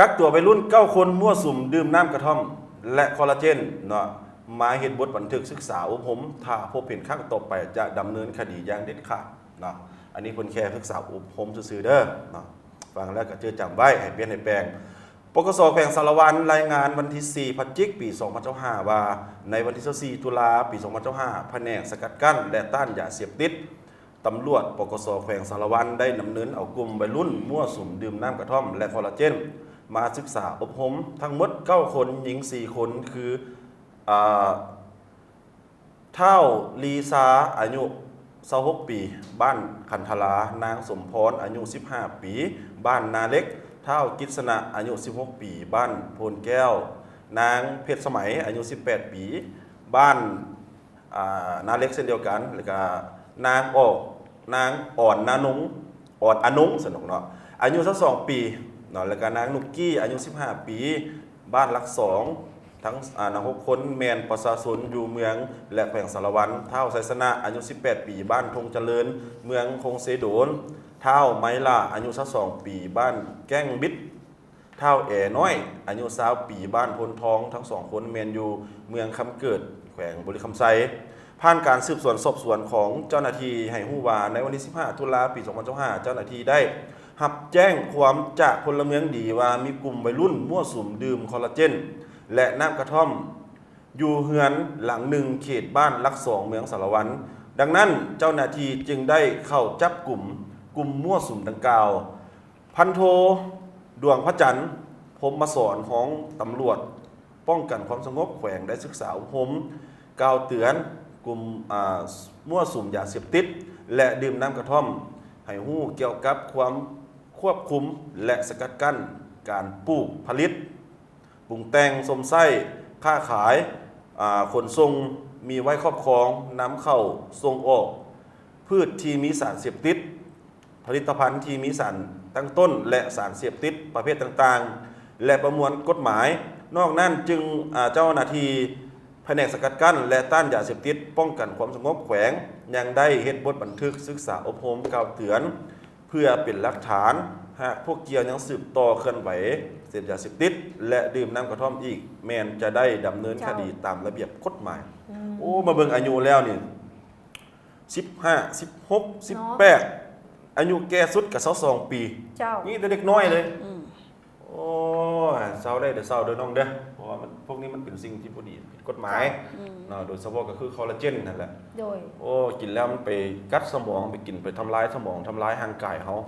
ກັກຕົວໄວລຸ້ນເກົ້າຄົນ ມົ້ວສຸມດື່ມນ້ຳກະທ່ອມ ແລະ ຄໍລາເຈນເນາະ ມາເຮັດບົດບັນທຶກສຶກສາອົບຮົມ. ຖ້າພົບເຫັນຄັ້ງຕໍ່ໄປ ຈະດຳເນີນຄະດີຢ່າງເດັດຂາດເນາະ. ອັນນີ້ເພິ່ນແຄ່ສຶກສາອົບຮົມຊື່ໆເດີເນາະ. ຟັງແລ້ວກໍຈື່ຈຳໄວ້ ໃຫ້ປ່ຽນໃຫ້ແປງ. ປກສ ແຂວງສາລະວັນ ລາຍງານວັນທີສີ່ ພະຈິກ ປີສອງພັນຊາວຫ້າ ວ່າ ໃນວັນທີຊາວສີ່ ຕຸລາ ປີສອງພັນຊາວຫ້າ ພະແນກສະກັດກັ້ນ ແລະ ຕ້ານຢາເສບຕິດ ຕຳຫຼວດ ປກສ ແຂວງສາລະວັນ ໄດ້ດຳເນີນເອົາກຸ່ມໄວລຸ້ນມົ້ວສຸມດື່ມນ້ຳກະທ່ອມ ແລະ ຄໍລາເຈນ ມາສຶກສາອົບຮົມ ທັງໝົດເກົ້າຄົນ, ຍິງສີ່ຄົນ ຄື ອາ ທ້າວລີຊາ ອາຍຸຊາວຫົກປີ ບ້ານຂັນທະລາ, ນາງສົມພອນ ອາຍຸສິບຫ້າປີ ບ້ານນາເຫຼັກ, ທ້າວກິດສະນະ ອາຍຸສິບຫົກປີ ບ້ານໂພນແກ້ວ, ນາງເພັດສະໄໝ ອາຍຸສິບແປດປີ ບ້ານ ອ່າ ນາເຫຼັກເຊັ່ນດຽວກັນ ແລ້ວກະນາງອອກ ນາງອອນນານົງ ອອນອານົງຊັ້ນດອກເນາະ ອາຍຸຊາວສອງປີເນາະ ແລ້ວກະນາງນຸກກີ້ ອາຍຸສິບຫ້າປີ ບ້ານຫຼັກສອງ ທັງ ອາ ທັງຫົກຄົນແມ່ນປະຊາຊົນຢູ່ເມືອງ ແລະ ແຂວງສາລະວັນ, ທ້າວໄຊຊະນະ ອາຍຸສິບແປດປີ ບ້ານທົ່ງຈະເລີນ ເມືອງຄົງເຊໂດນ, ທ້າວໄມລາ ອາຍຸຊາວສອງປີ ບ້ານແກ້ງບິດ, ທ້າວແອນ້ອຍ ອາຍຸຊາວປີ ບ້ານໂພນທອງ ທັງສອງຄົນແມ່ນຢູ່ເມືອງຄຳເກີດ ແຂວງບໍລິຄຳໄຊ. ຜ່ານການສືບສວນສອບສວນຂອງເຈົ້າໜ້າທີ່ໃຫ້ຮູ້ວ່າ ໃນວັນທີສິບຫ້າ ຕຸລາ ປີສອງພັນຊາວຫ້າ ເຈົ້າໜ້າທີ່ໄດ້ຮັບແຈ້ງຄວາມຈາກພົນລະເມືອງດີວ່າ ມີກຸ່ມໄວລຸ້ນມົ້ວສຸມດື່ມຄໍລາເຈນ ແລະ ນ້ຳກະທ່ອມ ຢູ່ເຮືອນຫຼັງໜຶ່ງ ເຂດບ້ານຫຼັກສອງ ເມືອງສາລະວັນ. ດັ່ງນັ້ນ ເຈົ້າໜ້າທີ່ຈຶ່ງໄດ້ເຂົ້າຈັບກຸມກຸ່ມມົ້ວສຸມດັ່ງກ່າວ. ພັນໂທ ດວງພະຈັນ ພົມມະສອນ ຮອງຕຳຫຼວດປ້ອງກັນຄວາມສະຫງົບແຂວງ ໄດ້ສຶກສາອົບຮົມກ່າວເຕືອນກຸ່ມ ອາ ມົ້ວສຸມຢາເສບຕິດ ແລະ ດື່ມນ້ຳກະທ່ອມ ໃຫ້ຮູ້ກ່ຽວກັບຄວາມຄວບຄຸມ ແລະ ສະກັດກັ້ນການປູກ, ຜະລິດ, ປຸງແຕ່ງ, ຊົມໃຊ້, ຄ້າຂາຍ, ອາ ຂົນສົ່ງ, ມີໄວ້ຄອບຄອງ, ນຳເຂົ້າ, ສົ່ງອອກ, ພືດທີ່ມີສານເສບຕິດ, ຜະລິດຕະພັນທີ່ມີສານຕັ້ງຕົ້ນ ແລະ ສານເສບຕິດປະເພດຕ່າງໆ ແລະ ປະມວນກົດໝາຍ. ນອກນັ້ນຈຶ່ງ ອາ ເຈົ້າໜ້າທີ່ພະແນກສະກັດກັ້ນ ແລະ ຕ້ານຢາເສບຕິດ ປ້ອງກັນຄວາມສະຫງົບແຂວງ ຍັງໄດ້ເຮັດບົດບັນທຶກສຶກສາອົບຮົມກ່າວເຕືອນ ເພື່ອເປັນຫຼັກຖານ. ຫາກພວກກ່ຽວຍັງສືບຕໍ່ເຄື່ອນໄຫວເສບຢາເສບຕິດ ແລະ ດື່ມນ້ຳກະທ່ອມອີກ ແມ່ນຈະໄດ້ດຳເນີນຄະດີ ເຈົ້າ ຕາມລະບຽບກົດໝາຍ. ອືມ ໂອ້ ມາເບິ່ງອາຍຸແລ້ວນີ້ ສິບຫ້າ ສິບຫົກ ເນາະ ສິບແປດ ອາຍຸແກ່ສຸດກໍຊາວສອງປີ. ເຈົ້າ ມີແຕ່ເດັກນ້ອຍເລີຍ. ອືມ ໂອ້ຍ ເຊົາໄດ້ເດີ ເຊົາເດີນ້ອງເດີ ເພາະວ່າມັນ ພວກນີ້ມັນເປັນສິ່ງທີ່ບໍ່ດີ ຜິດກົດໝາຍ ເຈົ້າ ອືມ ເນາະ ໂດຍສະເພາະກໍຄືຄໍລາເຈນນັ້ນແຫຼະ. ໂດຍ ໂອ້ ກິນແລ້ວມັນໄປກັດສະໝອງ ໄປກິນ ໄປທຳລາຍສະໝອງ ທຳລາຍຮ່າງກາຍເຮົາ.